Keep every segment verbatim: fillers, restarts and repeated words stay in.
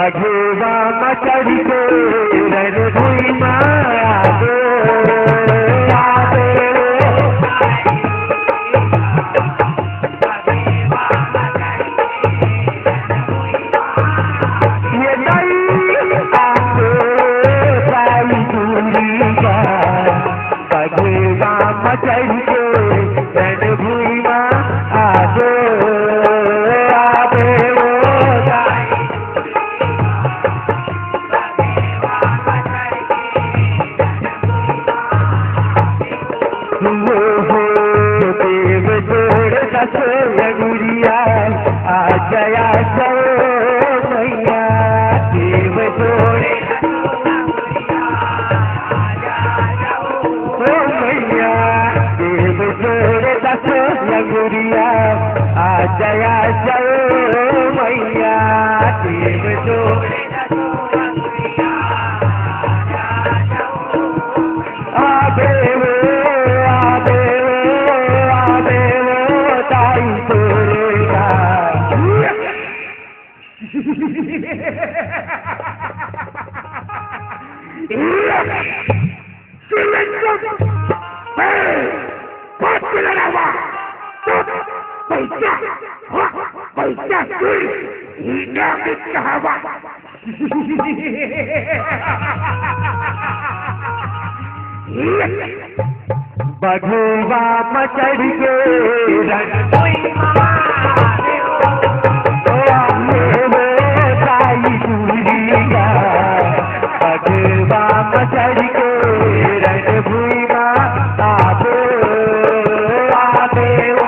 ढेवा म चढ़ के रण भुइँ म आबे, आबे। ये दाई आबे, दाई दुरिहा, बघेवा म चढ़ के रण भुइँ म आबे, आबे ओ दाई। हो, हो, देव जोड़ दस अंगुरिया, आ जया जय मैया, देव जोड़ ओ मैया, देव जोड़ दस अंगुरिया, आ जया जय मैया, देव जोड़ आबे ओ, आबे ओ, आबे ओ, ताई तोरे का। ए, बात के लड़ावा। चुप, पैसा, हाँ, पैसा, तू, हीरा के कहावा। बघेवा म चढ़ के रण भुइँ म आबे ओ, आबे ओ दाई दुरिहा। बघेवा म चढ़ के रण भुइँ म आबे, आबे ओ।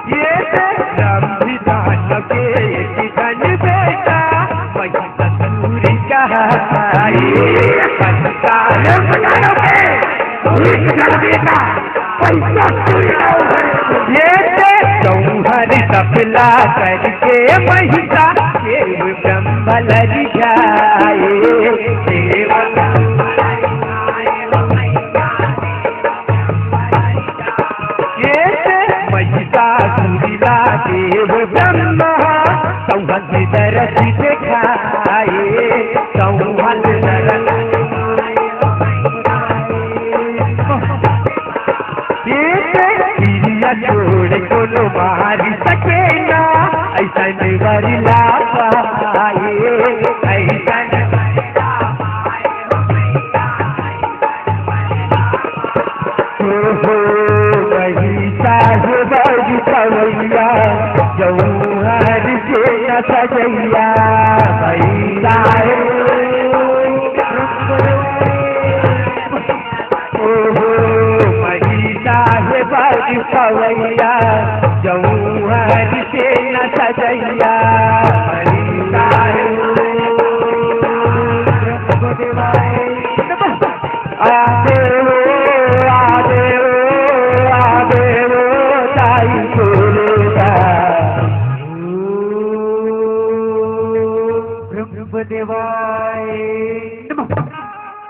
ये ते राम विधान के एक धन बेटा, वही ससुर कहाई। संसार ये ते चौहर तपला करके महिषा देव ब्रह्म लरि जाए। देव ये महिषासुर ला देव ब्रह्मा संहत दरस देखाए, संहत दरस। ये पीरिया छोड़ कोनो मारि सके ना, अइसन वर ला पाए, अइसन वर ला पाए। ओहो, महिषासुर वध खवैया, जौहर के न सजैया, महिषासुर। ओहो, महिषासुर वध खवैया, जौहर के न सजैया, महिषासुर। आबे ओ, आबे ओ, आबे ओ, ताई तोरे का। ब्रह्मदेवाय नमः।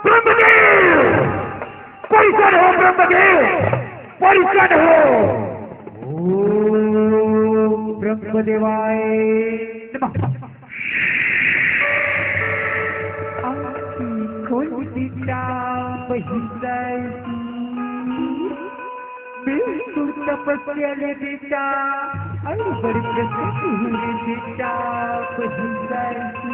ब्रह्मदेव! परिषद हो ब्रह्मदेव! परिषद हो! ओम ब्रह्मदेवाय नमः। आँखी खोल बेटा, बही जाए तू। मैं तो तपस्या ले बेटा, अरे बड़ी प्रसन्न हूँ रे बेटा, बही जाए तू।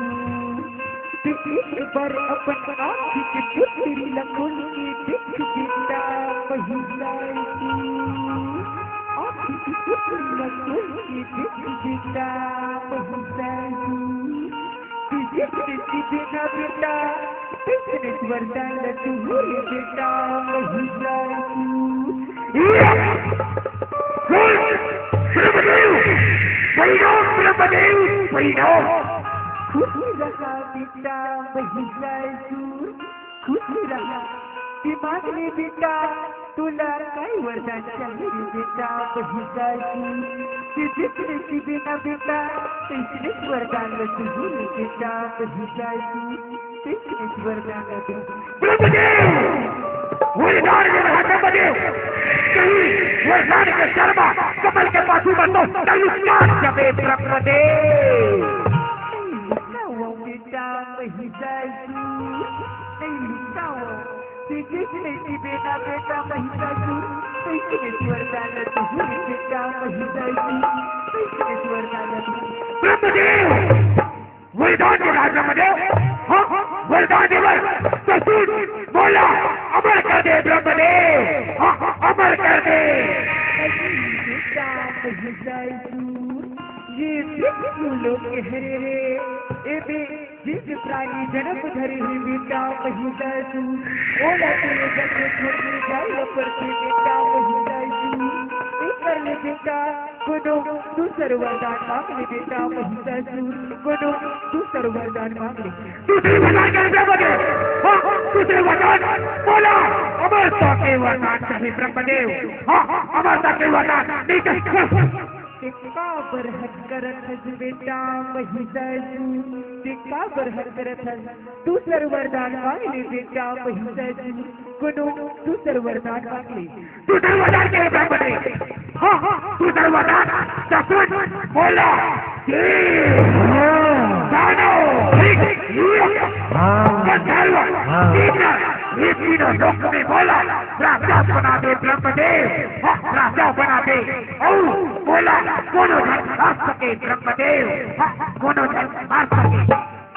ते एक बार अपन आँखी के पुतरी ला खोल के देख बेटा, बही जाए तू। आँखी के पुतरी ला खोल के देख बेटा, बही जाए तू। तुझे प्रीति बिना बेटा, कृष्ण वरदान तुझे बेटा, बही जाए तू। ब्रह्मदेव, परिणाम ब्रह्मदेव, परिणाम। खुश रहा बेटा, बही जाए तू, खुश रहा। दिमाग ले बेटा, तुला काय वरदान चाहिए रे बेटा, बही जाए तू। तुझे प्रीति बिना बेटा, कृष्ण वरदान तुझे बेटा, बही जाए तू। कृष्ण वरदान तुझे। ब्रह्मदेव! वरदान दे रहा ब्रह्मदेव, कहीं वरदान के शर्मा कमल के पाछू में तो तलुकार जबे ब्रह्मदेव। नहीं लुकाओ बेटा महिषासुर, नहीं लुकाओ। तेजस नहीं बेटा, बेटा महिषासुर, नहीं वरदान तुझे बेटा महिषासुर, नहीं वरदान तुझे। ब्रह्मदेव, वरदान दे रहा ब्रह्मदेव। हाँ, वरदान दे, वर, तो सुन, बोला, अमर कर दे ब्रह्मदेव। हाँ, अमर कर दे। बेटा महिषासुर, ये मृत्यु लोक हरे रे, ए बे जिस प्राणी जन्म धरे हे बेटा महिषासुर, ओला तेरे जन्म छोड़ के जाए पड़ते बेटा महिषासुर। ए कर ले बेटा कोनो दूसर वरदान मांग ले बेटा महिषासुर, कोनो दूसर वरदान मांग ले। दूसरे वरदान के अंदर बजे, हाँ, दूसरे वरदान, बोला, अमरता के वरदान चाहिए ब्रह्मदेव। हाँ, अमरता के वरदान, नहीं तो टिक्का बरहत करत हस बेटा महिषासुर, टिक्का बरहत करत हस। दूसर वरदान मांग ले बेटा महिषासुर, कोनो दूसर वरदान मांग ले। दूसर वरदान के ब्रह्मदेव। हाँ, हाँ, दूसर वरदान, तो सुन, बोला, देव, दानव, हाँ। गंधर्व, हाँ। किन्नर, ये तीनों लोक में बोला, राजा बना दे ब्रह्मदेव, हाँ, राजा बना दे। अउ बोला, कोनो झन हार सके ब्रह्मदेव, हाँ, कोनो झन हार सके।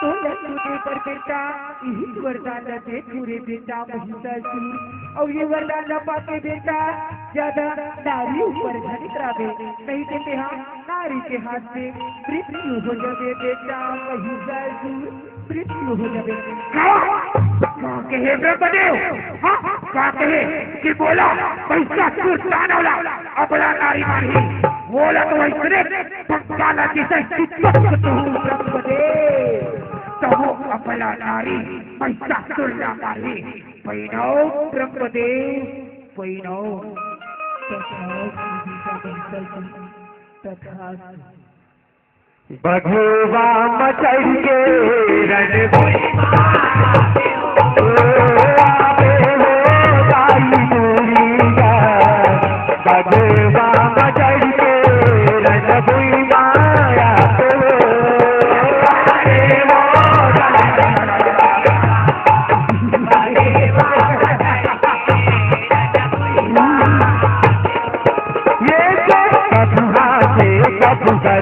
तोला सुने बर बेटा, इही वरदान ला दे पूरे बेटा महिषासुर। अउ ये वरदान ला पाके बेटा, ज्यादा नारी ऊपर झन इतराबे, नहीं ते तेहा नारी के हाथ से मृत्यु हो जाबे बेटा महिषासुर, मृत्यु हो जाबे। का? का कहे ब्रह्मदेव? हाँ, का कहे कि बोला महिषासुर दानव ला अबला नारी मारही, बोला तो वैसने पंखा ला जैसे चिपक तू ब्रह्मदेव, तो वो अबला नारी महिषासुर ला मारही। पैनव ब्रह्मदेव, पैनव। तथास्तु। बघवा म चढ़ के रणभूमि म आबे हो दाई मोरिया। बघवा म चढ़ के रणभूमि म आबे हो। अरे वो ये तो कथुआ से कथुआ